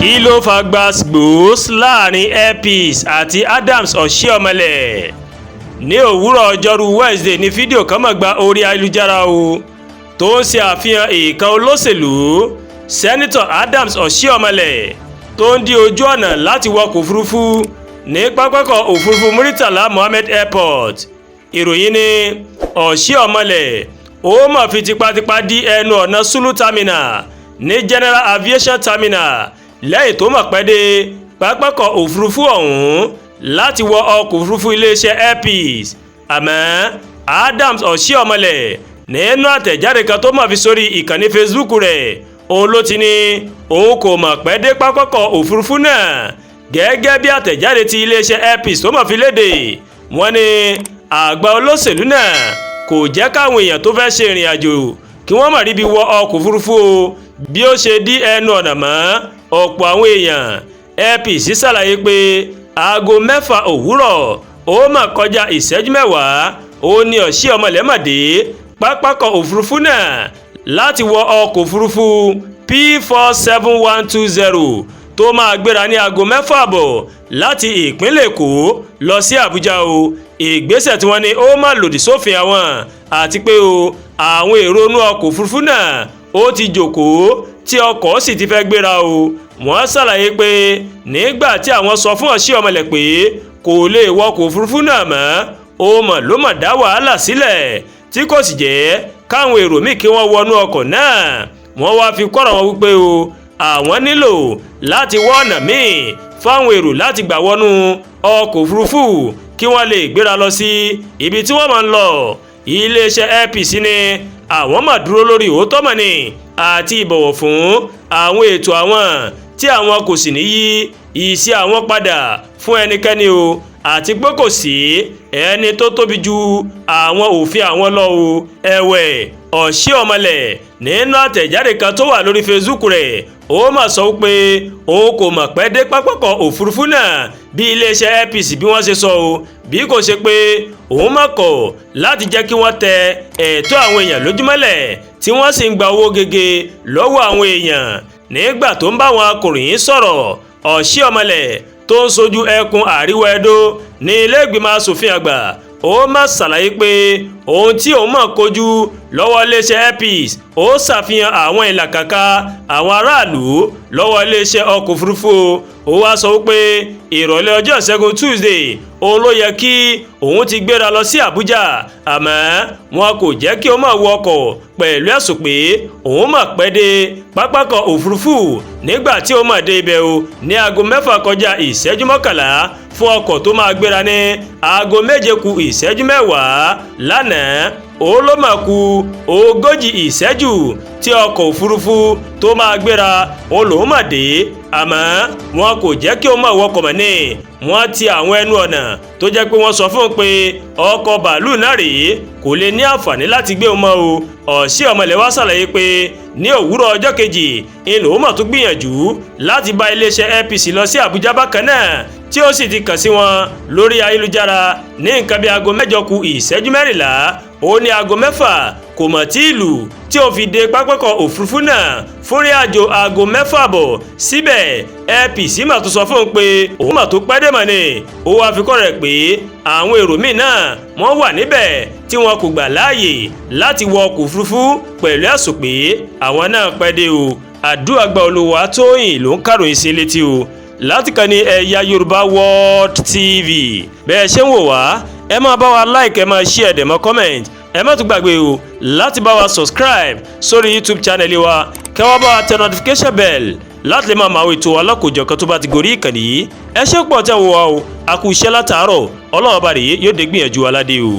Kí ló fa gbàs-gbòs láàrin Air Peace àti Adams Oshiomhole? Ní òwúrọ̀ ọjọ́rú Wednesday ní fídíò kan mọ̀ gba orí ayélujára o, tó ń ṣe àfihàn ìkan olóṣèlú, Senator Adams Oshiomhole, tó ń dí ojú ọ̀nà láti wọkọ̀ òfurufú ní pápákọ̀ òfurufú Muritala Muhammed Airport. Ìròyìn ní Oshiomhole ó mọ̀ fi tipátipá dí ẹnu ọ̀nà Sulu Terminal ní General Aviation Terminal lẹ́yìn tó mọ̀ pẹ́ dé pápákọ̀ òfurufú ọ̀hún láti wọ ọkọ̀ òfurufú iléeṣẹ́ Air Peace. Àmọ́ Adams Oshiomhole, nínú àtẹ̀jáde kan tó mọ̀ fi sórí ìkànnì Facebook rẹ̀, òun ló ti ní òun kò mọ̀ pẹ́ dé pápákọ̀ òfurufú náà. Gẹ́gẹ́ bí àtẹ̀jáde tí iléeṣẹ́ Air Peace tó mọ̀ fi léde, wọ́n ní àgbà olóṣèlú náà kò jẹ́ káwọn èèyàn tó fẹ́ ṣe ìrìn àjò kí wọ́n má ríbi wọ ọkọ̀ òfurufú o, bí ó ṣe dí ẹnu ọ̀nà mọ́ ọ̀pọ̀ àwọn èèyàn. Air Peace ṣàlàyé pé aago 6 òwúrọ̀ ó mà kọjá ìṣẹ́jú 10 ó ní Oshiomhole mà dé pápákọ̀ òfurufú náà láti wọ ọkọ̀ òfurufú P47120 tó máa gbéra ní aago 6:30 láti ìpínlẹ̀ Èkó lọ sí Àbújá o. Ìgbésẹ̀ tí wọ́n ní ó má lòdì sófin àwọn, àti pé o àwọn èrò inú ọkọ̀ òfurufú náà ó ti jókòó tí ọkọ̀ sì ti fẹ́ gbéra o. Wọ́n ṣàlàyé pé nígbà tí àwọn sọ fún Oshiomhole pé kò lè wọkọ̀ òfurufú náà mọ́, ó mọ̀ ló mọ̀ dá wàhálà sílẹ̀, tí kò sì jẹ́ káwọn èrò míì kí wọ́n wọnú ọkọ̀ náà. Wọ́n wá fi kọ́rọ̀ wọn wípé o àwọn nílò láti wá ọ̀nà míì fáwọn èrò láti gbà wọnú ọkọ̀ òfurufú kí wọ́n lè gbéra lọ sí ibi tí wọ́n máa ń lọ. Iléeṣẹ́ Air Peace ní àwọn máa dúró lórí òótọ́ mọ̀ ni àti ìbọ̀wọ̀ fún àwọn ètò àwọn, tí àwọn kò sì ní yí ìṣe àwọn padà fún ẹnikẹ́ni o, àti pé kò sí ẹni tó tóbi ju àwọn òfin àwọn lọ o. Ẹ̀wẹ̀, Oshiomhole nínú àtẹ̀jáde kan tó wà lórí Facebook rẹ̀, ó mà sọ pé òun kò mọ̀ pẹ́ dé pápákọ̀ òfurufú náà bí iléeṣẹ́ Air Peace bí wọ́n ṣe sọ o, bí kò ṣe pé òun má kọ̀ láti jẹ́ kí wọ́n tẹ ẹ̀tọ́ àwọn èèyàn lójúmọ́lẹ̀, tí wọ́n sì ń gba owó gege lọ́wọ́ àwọn èèyàn. Nígbà tó ń bá àwọn akọ̀ròyìn sọ̀rọ̀, Oshiomhole tó ń sojú ẹkùn Àríwá Ẹdó ní ilé ìgbìmọ̀ asòfin àgbà, ó má ṣàlàyé pé ohun tí òun mọ̀ kojú lọ́wọ́ iléeṣẹ́ Air Peace ó ṣàfihàn àwọn ìlàkàkà àwọn aráàlú lọ́wọ́ iléeṣẹ́ ọkọ̀ òfurufú. Ó wá sọ wípé ìrọ̀lẹ́ ọjọ́ Ìṣẹ́gun Tuesday òun ló yẹ kí òun ti gbéra lọ sí Àbújá, àmọ́ wọn kò jẹ́ kí òun máa wọ ọkọ̀ pẹ̀lú ẹ̀sùn pé òun máa pẹ́ dé pápákọ̀ òfurufú, nígbà tí òun máa dé ibẹ̀ o ní aago 6 kọjá ìṣẹ́jú 11 fún ọkọ̀ tó máa gbéra ní aago 7 kù ìṣẹ́jú 10 lánàá. Ó ló máa kù 40 ìṣẹ́jú tí ọkọ̀ òfurufú tó máa gbéra òun lòún máa dé, àmọ́ wọn kò jẹ́ kí òun máa wọkọ̀ mọ́ ní wọ́n ti àwọn ẹnu ọ̀nà, tó jẹ́ pé wọ́n sọ fún un pé ọkọ̀ bàálù náà rèé kò lè ní àǹfààní láti gbé òun mọ́ o. Oshiomhole wá ṣàlàyé pé ní òwúrọ̀ ọjọ́ kejì ń lòún mọ̀ tó gbìyànjú láti bá iléeṣẹ́ Air Peace lọ sí Àbújá bákan náà, tí ó sì ti kàn sí wọn lórí ayélujára ní nǹkan bí aago 8 kù ìṣẹ́jú 14. Ó ní aago 6 kò mọ̀ tí ìlú tí ó fi dé pápákọ̀ òfurufú náà fún rí àjò aago 6:30. Síbẹ̀, Air Peace mà tún sọ fún un pé òun mà tó pẹ́ dé mọ̀ ni. Ó wáá fi kọ́ rẹ̀ pé àwọn èrò míì náà wọ́n wà níbẹ̀ tí wọn kò gbà láàyè láti wọ ọkọ̀ òfurufú pẹ̀lú ẹ̀sùn pé àwọn náà pẹ́ dé o. Àdúràgbà Olúwa Tóyìn ló ń kàròyìn sí létí o láti kàn ní Ẹ̀yà Yorùbá World TV. Bẹ́ẹ̀ ṣe ń wò wá, ẹ máa bá wa like, ẹ máa share, dẹ̀ mọ́ comment. Ẹ má tún gbàgbé o láti bá wa subscribe sórí YouTube channel wa, kẹ́ wá bá wa tẹ notification bell láti lè máa máa ètò alákòjọ̀kan tó bá ti gorí ìkànnì yìí. Ẹ ṣé pọ̀ tẹ́ ń wò wá o. A kú iṣẹ́ látàárọ̀. Ọlọ́run ọba rèé yóò dé gbìyànjú aládé o.